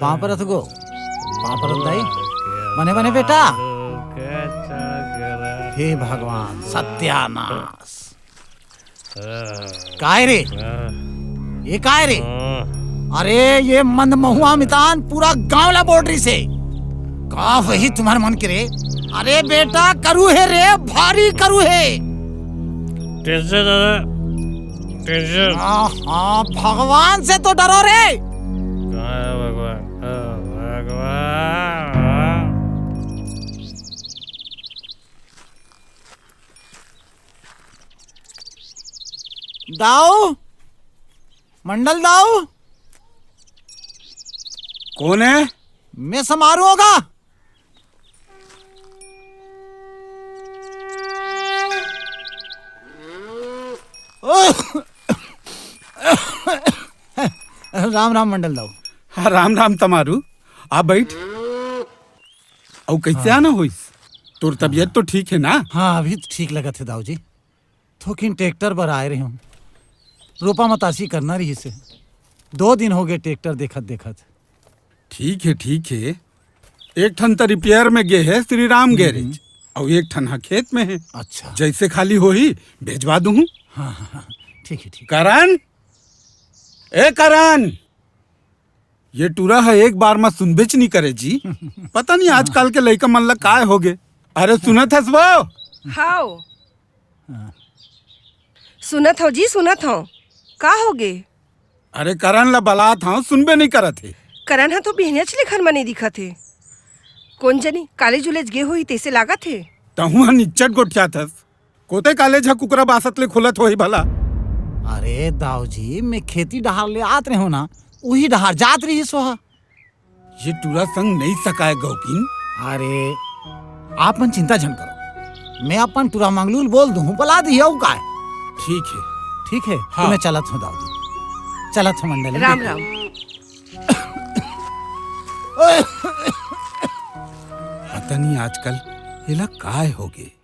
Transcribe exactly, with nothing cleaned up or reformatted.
पाँव परत गो, पाँव परत दाई। बने बने बेटा। हे भगवान, सत्यानाश। काय रे? ये काय रे? अरे, ये मंद महुआ मितान पूरा गांव ला बोल रही से। का वही तुम्हारे मन के रे? अरे बेटा, करू हे रे, भारी करू हे। टेंशन दादा, टेंशन। हाँ, हाँ, भगवान से तो डरो रे। कहाँ है भगवान? हाँ, भगवान। दाऊ, मंडल दाऊ। कौन है? मैं समारू होगा। राम राम मंडल दाऊ। हाँ, राम राम तमारू, आ बैठ। अउ कैसे हाँ। आना होइस? तोर तबीयत तो ठीक है ना? हाँ, अभी तो ठीक लगत है दाऊ जी। थोकिन ट्रैक्टर बर आए रहे हूँ, रोपा मतासी करना रही से। दो दिन हो गए ट्रैक्टर देखत देखत। ठीक है, ठीक है। एक ठन त रिपेयर में गे है श्री राम हम्म। गैरेज, अउ एक ठन हा खेत में है। अच्छा। जैसे खाली होही, भेजवा दूँ। हाँ, हाँ, हाँ, ठीक है, ठीक। करण, ए करण, ये टूरा ह एक बार म सुनबेच नी करे जी। पता नहीं आजकल के लइका मन ला काय होगे। अरे सुनत हस वो? हाव। हाँ। सुनत हव जी, सुनत हव। का होगे? अरे करण ला बलात हव, सुनबे नहीं करत हे। करण ह तो बिहनियाच ले घर म नहीं दिखत हे। कोन जनी, कॉलेज उलेज गे होही, तैसे लागत हे। तहूँ ह निच्चट गोठियात हस। कोते कॉलेज ह कुकरा बासत ले खुलत होही भला? अरे दाऊ जी, मैं खेती डहार ले आत रहे हो ना, उही डहार जात रही सोहा। ये टूरा संग नहीं सकाय गौकिन। अरे, आप मन चिंता झन करो, मैं अपन टूरा मंगलू ल बोल दूँ, बला दिही अउ काय। ठीक है। ठीक है, हाँ। तो मैं चलत हूँ दाऊ जी, चलत हूँ मंडली। राम राम। पता नहीं आजकल एला काय होगे।